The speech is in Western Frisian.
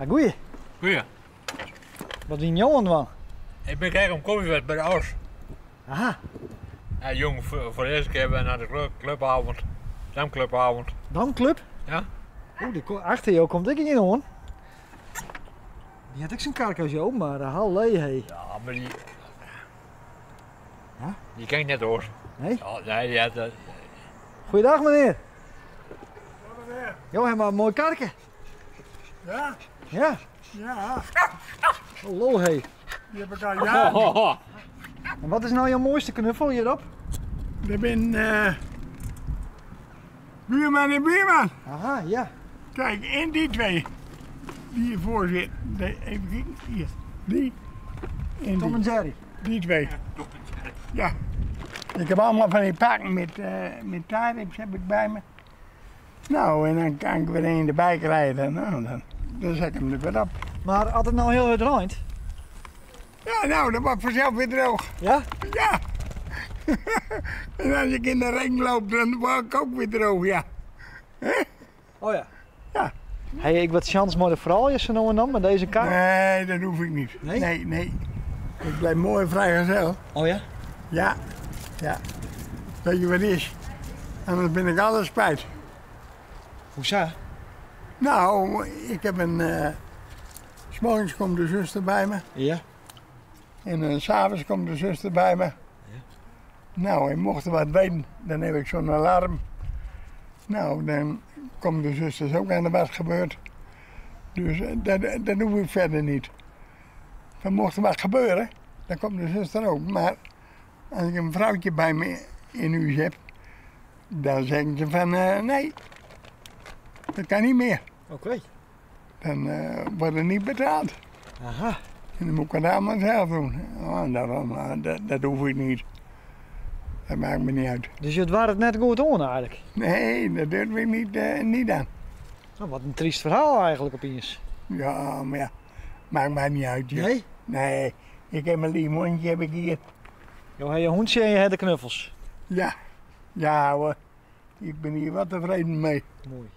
Ah, goeie. Goeie. Wat wiene jo oan it dwaan? Ik bin krekt om kofje west by de Os. Aha. Ja, jong, foar de earste kear wer nei de clubavond. Damclubavond. Damclub? Ja. Oeh, achter jo komt ek ien oan. Dy hat ek sa'n karke as jo, mar hallee hé. Ja, mar dy... Ja? Dy ken ik net oars. Nee? Ja, nee, dy hat... Goeiedag menear. Jo hawwe mar in moai karke. Ja? Ja. Ja. Hallo hé. Die heb ik al jaren. En wat is nou jouw mooiste knuffel hierop? Dat bin buurman en buurman. Aha, ja. Kijk, en die twee die hiervoor zitten. Even kijken, hier. Die en Tom die. en Jerry. Die twee. Ja. Ik heb allemaal van die pakken met tijdrips heb ik bij me. Nou, en dan kan ik weer een erbij krijgen. Nou, dan zet ik hem er weer op. Maar als het nou heel hard reint? Ja, nou, dan wordt vanzelf weer droog. Ja? Ja. En als ik in de regen loop, dan word ik ook weer droog, ja. Hè? Oh ja. Ja. Hey, ik wat chance met de vrouw is er nou en dan met deze kar? Nee, dat hoef ik niet. Nee? Nee, nee. Ik blijf mooi vrijgezel. Oh ja? Ja, ja. Weet je wat het is? Anders ben ik alles kwijt. Hoezo? Nou, ik heb een... 's morgens komt de zuster bij me. Ja. En 's avonds komt de zuster bij me. Ja. Nou, en mocht er wat weten, dan heb ik zo'n alarm. Nou, dan komen de zusters ook aan de wat gebeurt. Dus dat hoef ik verder niet. Dan mocht er wat gebeuren, dan komt de zuster ook. Maar als ik een vrouwtje bij me in huis heb, dan zeggen ze van nee, dat kan niet meer. Oké. Dan wordt er niet betaald. Aha. En dan moet ik het allemaal zelf doen. Oh, daarom, dat hoef ik niet. Dat maakt me niet uit. Dus het waren het net goed aan eigenlijk? Nee, dat durf ik niet aan. Nou, wat een triest verhaal eigenlijk opeens. Ja, maar ja, maakt mij niet uit. Joh. Nee? Nee, ik heb mijn lief hondje heb ik hier. Jo, heb je hondje en je hebt de knuffels. Ja, ja hoor. Ik ben hier wat tevreden mee. Mooi.